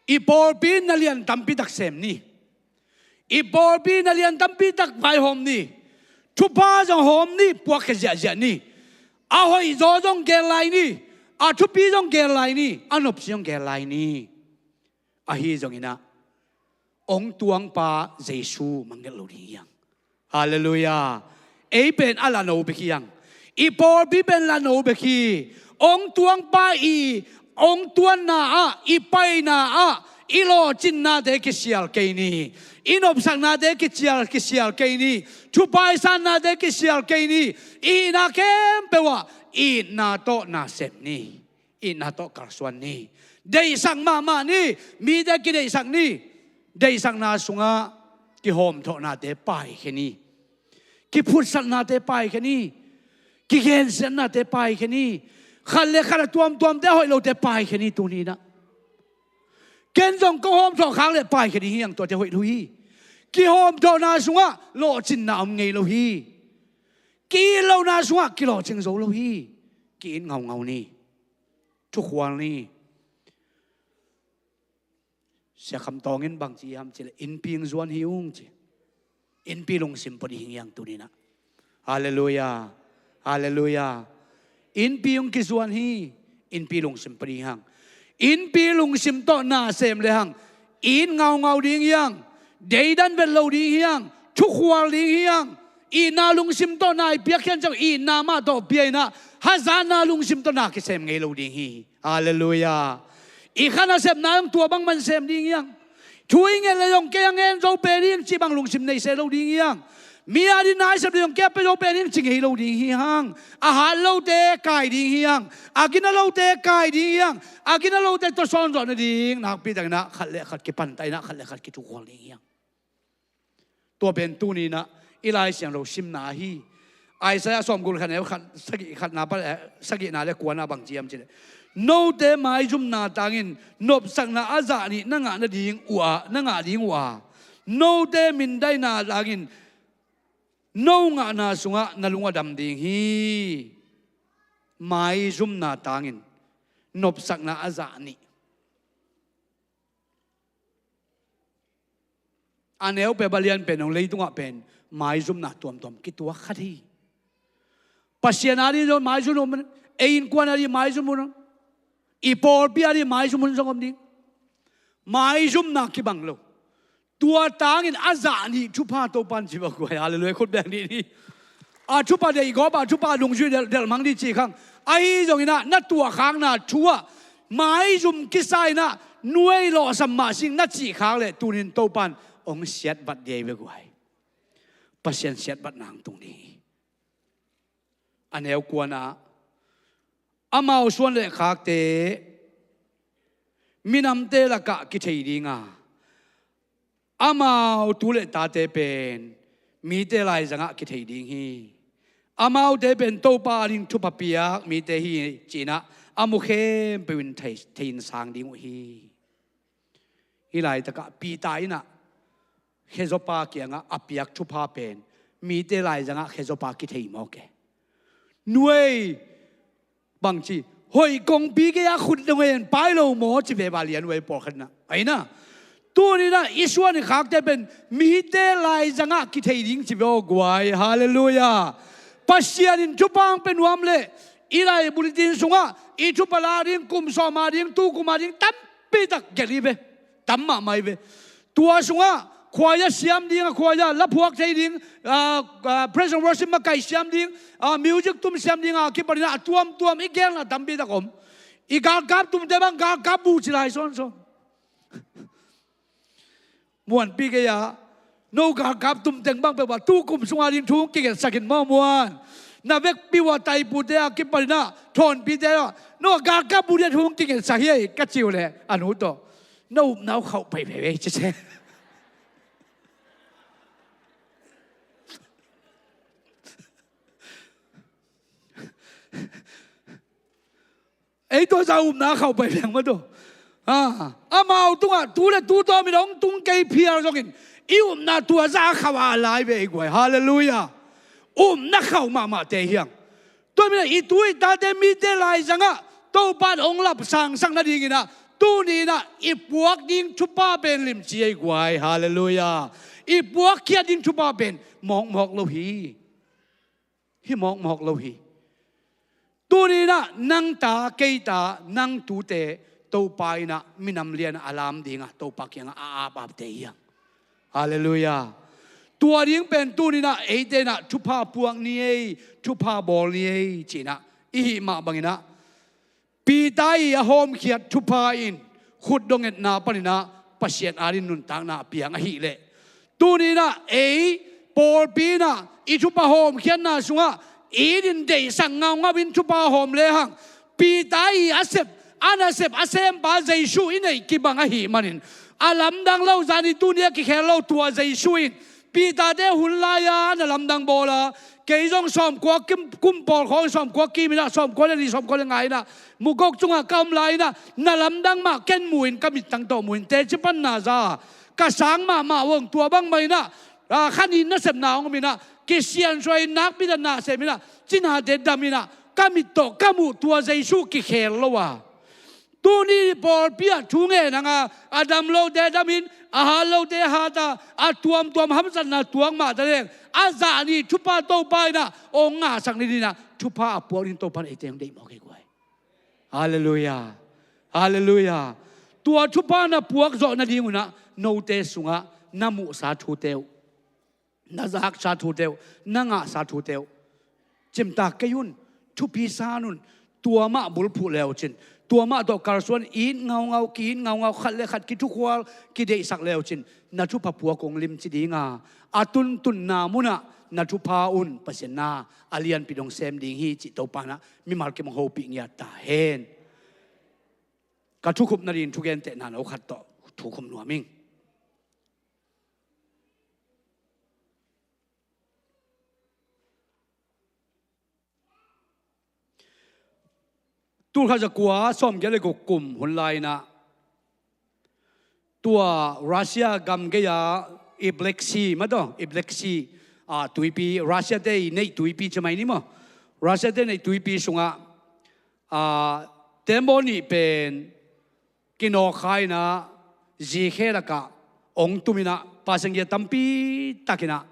i pawlpi in na lian tampi tak sem ni. I pawlpi in na lian tampi tak vaihawm ni. Thupha zong hawm ni, puakkhia ziahziah ni. A hoihzaw zong gel lai ni. A thupi zong gel lai ni. A nopci zong gel lai ni. Ahi zongin ah, hong tuangpa Jesu mangngilh lo ding hi hang. Halleluiah. Ei pen a lano bek hi hang. I pawlpi pen lano bek hi. Hong tuangpa i hong tuanna ah, i paina ah, i lawhcinnate kisial kei ni. I nopsaknate kisial, kisial kei ni. Thupha i sannate kisial kei ni. I hihna khempeuh ah itna tawh na sem ni. Itna tawh kalsuan ni. Deihsak mahmah ni. Mite kideihsak ni. Deihsakna sungah kihawmthawhnate paikhia ni. Kiphutsaknate paikhia ni. Kigensiatnate paikhia ni. Khat le khat a tuamtuamte, a hoih lote paikhia ni tuni-in ah. Ken zong kong hawmthawh khak leh paikhia ding hi hang, tuate hoih lo hi. Kihawmthawhna sungah lawhcinna om ngei lo hi. Ki-it lohna sungah kilawhcing zo lo hi. Ki-it ngaungau ni. Thukhual ni. Sia Kham Tawng in bang ci hiam cih leh, innpi hong zuan hi ung ci. Innpi lungsim pua ding hi hang tuni-in ah. Halleluiah. Halleluiah. Innpi hong kizuan hi. Innpi lungsim pua ding hi hang. Innpi lungsim tawh na sem le hang, it ngaungau ding hi hang. Deidan vet lo ding hi hang. Thukhual ding hi hang. Itna lungsim tawh na i piakkhiat ciang, itna mah tawh pia in ah, hazatna lungsim tawh na kisem ngei lo ding hi. Halleluiah. I kha nasepna zong tua bangmah sem ding hi hang. Thu i nget leh zong kei a ngen zo pen hi ing cih bang lungsim nei se lo ding hi hang. Mi a ding na i sep leh zong kei a pia zo pen hi ing ci ngei lo ding hi hang. A hat lote kai ding hi hang. A gina lote kai ding hi hang. A gina lote tawsawn zawh nading nakpi takin ah khat le khat kipantah in ah, khat le khat kithukhual ding hi hang. Tua pen tuni-in ah i Lai Siangtho simna ahi. Isaiah sawmguk le khat, neu khat, sagih khatna pan, eh, sagihna le kuana bang ci hiam cih leh, note maizumna tangin nopsakna a zah nih na ngah nading uh a, na ngah ding uh a, note mindaina tangin no ngahna sungah na lung a dam ding hi. Maizumna tangin nopsakna a zah nih. A neu pen, a lian pen zong leitungah pen maizumna tuamtuam kituak khat hi. Pasian a ding zong maizum om, ei innkuan a ding maizum om, i pawlpi a ding maizum hun zong om ding. Maizumna kibang lo. Tua tangin a zah nih thupha Topa'n ci bang guai. Halleluiah. Khut beng dih ni. A thupha deihgawp, a thupha dungzui delh, delhmang dih ci khang. Ahi zongin ah na tuahkhakna thu ah maizum kisa in ah nuai lawhsam mah sing na cihkhak leh tunin Topa'n hong siatvat dih hi ve guai. Pasian siatvat nang tung dih hi. A neu kuana, amau suan le khakte minamte lakah kithei ding a, amau tu le tate pen mite laizangah kithei ding hi. Amaute pen Topa a ding thupha piak mite hi, ci-in ah a mu khempeuh in thei, thei in sang ding uh hi. Hih laitakah Peter in ah Khezopa kiangah a piak thupha pen mite laizangah Khezopa kithei mawk e. Nuai, bangci, hoih kongpi kei a khut dong en pai lo maw ci ve, va lian uh ei pawlkhat in ah. Aina, tuni in ah i suan i khakte pen mite laizangah kithei ding ci ve aw guai. Halleluiah. Pasian in thupha hong pia nuam leh i lai bulletin sungah i thupha lak ding, kum sawm a ding, tu kum a ding tampitak gelh hi ve. Tam mahmah hi ve. Tua sungah khuaia siam ding, a khuaia la phuak thei ding, ah, ah, praise and worship makaih siam ding, ah, music tum siam ding, a kipanin ah a tuamtuam i gelna tampitak om. I galkap tumte bang galkap bu ci lai sawnsawn. Muanpi kei a, no galkap tum teng bang peuh a tu kum sungah ding thu hong kingetsak in maw muan. Na vekpi uh a taipute a kipanin ah thawnpite ah, no galkap bu ding a thu hong kingetsak hi ei ka ci uh leh a nu tawh, na upna uh khauh paipai ei ci se. Ei tua zah upna khauh pai leng mah tawh. Ah, amau tungah tu le tu tawh min hong tung kei phial zongin i upna tua zah khauh a lai ve ei guai. Halleluiah. Upna khauh mahmahte hi hang. Tua min ah i tu i tate mite laizangah Topa in hong lapsangsak nadingin ah tuni in ah i puak ding thupha pen limci ei guai. Halleluiah. I puakkhiat ding thupha pen mawkmawk lo hi. Hi mawkmawk lo hi. Tuni in ah nang ta, kei ta, nang tute Topa in ah minam lian a lam dingah Topa kiangah a apapte hi hang. Halleluiah. Tua ding pen tuni in ah eite in ah thupha puak ni ei, thupha bawl ni ei ci-in ah i hih mah bangin ah Peter i a hawmkhiat thupha in khut dong etna panin ah Pasian adingin nuntakna a piang ahih leh, tuni in ah ei pawlpi in ah i thupha hawmkhiatna sungah i din deihsak ngaungau in thupha hawm lehang Peter i a sep, a nasep, a sempa Jesu i neih kibang ahih manin a lamdang lo zani tuni a kikhel lo tua Jesu in Peter-te hun lai-a na lamdang bawl a, kei zong sawmkua kim, kum pawl khawng sawmkua kim in ah, sawmkua le nih, sawmkua le nga in ah, mugok cungah ka om lai in ah, na lamdang mah ken mu in, ka mittang tawh mu in, teci panna za, ka sang mahmah uh hong tua bangmah in ah, ah, kha nih nasepna hong om in ah, kisiansuah in nakpi tak na sem in ah, cinate dam in ah, ka mit tawh ka muh tua Jesu kikhel lo a. Tuni pawlpi ah thu ngen hang a, a dam lote dam in, a hat lote hat a, a tuamtuam hamsatna tuak mah ta leng, a zah ni thupha Topa in ah hong ngahsak ni ding in ah, thupha a puak ding Topa in eite hong deih mawk hi guai. Halleluiah. Halleluiah. Tua thupha na puak zawh nadingun ah note sungah na muhsa thute uh, na zaksa thute uh, na ngahsa thute uh cimtak kei un, thupi san un. Tua mah bulphuh leucin, tua mah tawh kalsuan, it ngaungau, ki-it ngaungau, khat le khat kithukhual, kideihsak leucin, na thupha puak hong limci ding a, a tuntunna munah na thupha un Pasian na a lianpi dong sem ding hi cih Topa in ah mimal kim hong hopih ngiat ta hen. Ka thukhupna ding thugentehna no khat tawh thukhum nuam ing. Tulkhat zakua sawmgiat le guk kum hun lai in ah tua Russia gam gei-a i Black Sea mah tawh, i Black Sea, ah, tuipi, Russia-te i neih tuipi ci mai ni maw. Russia-te neih tuipi sungah, ah, tembaw nih pen kinawkkha in ah zikhe lakah hong tum in ah passenger tampi tak in ah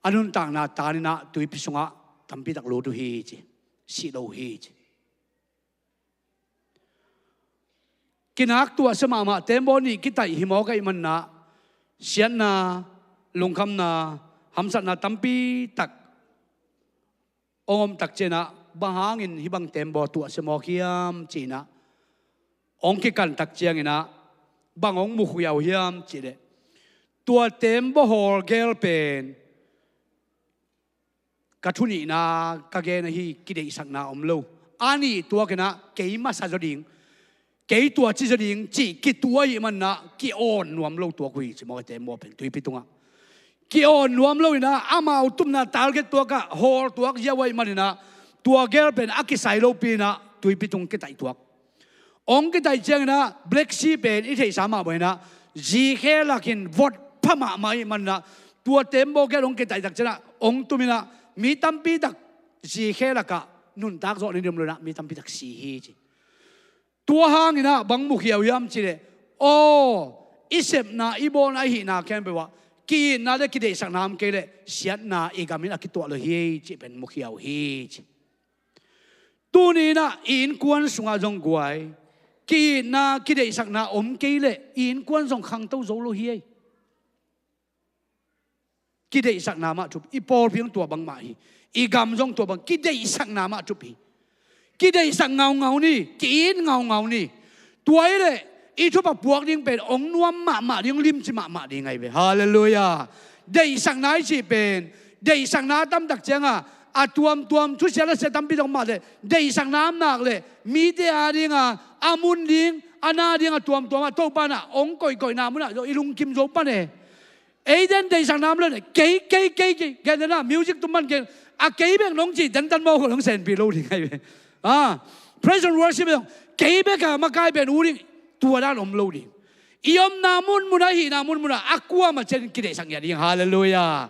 a nuntakna tan in ah tuipi sungah tampi tak lut uh hi ci, sih lo uh hi ci. Kinak tuahsia mahmah tembaw nih kitaih hi mawk ahih manin ah siatna, lungkhamna, hamsatna tampi tak hong om tak ciangin ah, bang hangin hih bang tembaw tuahsia mawk hiam ci-in ah hong kikan tak ciangin ah bang hong mukhuia uh hiam cih leh, tua tembaw hawl gel pen ka thu nihna ka gen ahi, kideihsakna om lo. A nih tuak in ah kei masa zaw ding, kei tua ci zaw ding cih kituah ahih manin ah ki-awn nuam lo tuak uh hi ci mawk a, tembaw pen tuipi tungah ki-awn nuam lo in ah amau tumna target tuak ah hawl tuak ziau ahih manin ah tua gel pen a kisai lopi in ah tuipi tung kitaih tuak. Ong kitaih cianginah Black Sea pen i theihsa mah bangin ah zikhe lakin vot pha mahmah ih maninah tua tembaw kiat ong kitaih tak cianginah ong tuminah mi tampi tak zikhe lakah nuntak zawh ni dim loinah mi tampi tak si hi ci. Tua hanginah bang mukhiau hiam cileh, aw, i sepna i bawlna i hihna khempeuh ah ki-itna le kideihsakna om kei leh siatna i gamin a kituah lo hi cih pen mukhiau hi ci. Tuninah i innkuan sungah zong guai, ki-itna kideihsakna om kei leh i innkuan zong khangto zo lo hi ei. Kideihsakna mah thup, i pawlpi zong tua bangmah hi. I gam zong tua bang, kideihsakna mah thup hi. Kideihsak ngaungau ni, ki-it ngaungau ni. Tua hileh i thupha puak ding pen ong nuam mahmah ding, ong limci mahmah ding ahi ve. Halleluiah. Deihsakna i cih pen, deihsakna a tamtak cianga a tuamtuam thusia nasia tampi zong mah leh deihsakna om nak leh mite a dinga a mun ding, a na dinga tuamtuamah Topa nah ong koihkoihna munah i lungkim zo pan e. Eiden deihsakna om lo ne, kei, kei, kei, kei, gen dena music tum pan kei, a kei bek nong cih tentan mawk nong senpi lo ding ahi ve. Ah, praise and worship zong kei bek a makai pen u ding, tua dan om lo ding. I omna munmuna, i hihna munmuna a kuamah cianin kideihsak ngiat ding. Halleluiah.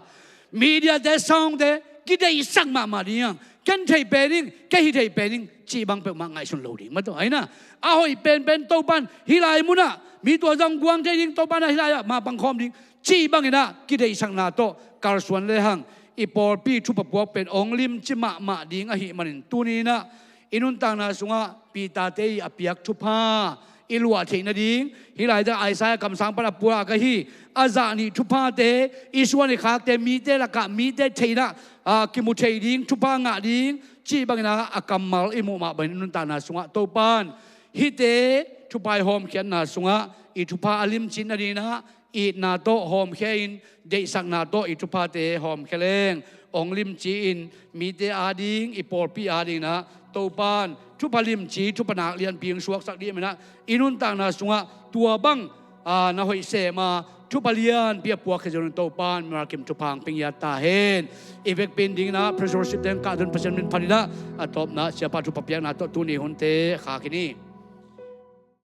Mediate, soundte kideihsak mahmah ding. Ken thei pen ing, kei hi thei pen ing cih bang peuhmah ngaihsun lo ding. Mataw, aina a hoih penpen Topan hih lai munah mi tua zong guang thei ding, Topan ah hih lai-ah mapang khawm ding cih banginah kideihsakna tawh kalsuan lehang i pawlpi thupha puak pen ong limci mahmah ding ahih manin tuninah i nuntakna sungah Peter-te ih a piak thupha i luah theih nading, hih lai-ah Isaiah kamsang pan a puak ahi a zah nih thuphate, i suan i khakte, mite lakah mite theinah, ah, kimu thei ding, thupha ngah ding cih banginah a kammal i muh mah bangin i nuntakna sungah Topan hihte thupha i hawmkhiatna sungah i thupha a limci nadinah itna tawh hawmkhia in, deihsakna tawh i thuphate hawmkhia leng ong limci-in mite ading, i pawlpi adinginah Topan thupha limci, thupha nak lianpi ong suaksak dih maninah i nuntakna sungah tua bang, ah, na hoih sem a thupha lianpi a puakkhia zongin Topan mimalkim thupha ong pia ngiat ta hen. I vekpi-in dinginah praise worship teng kah dun Pasian min phaninah a tawpna siapa thupha piakna tawh tuni hunte khak hi ni.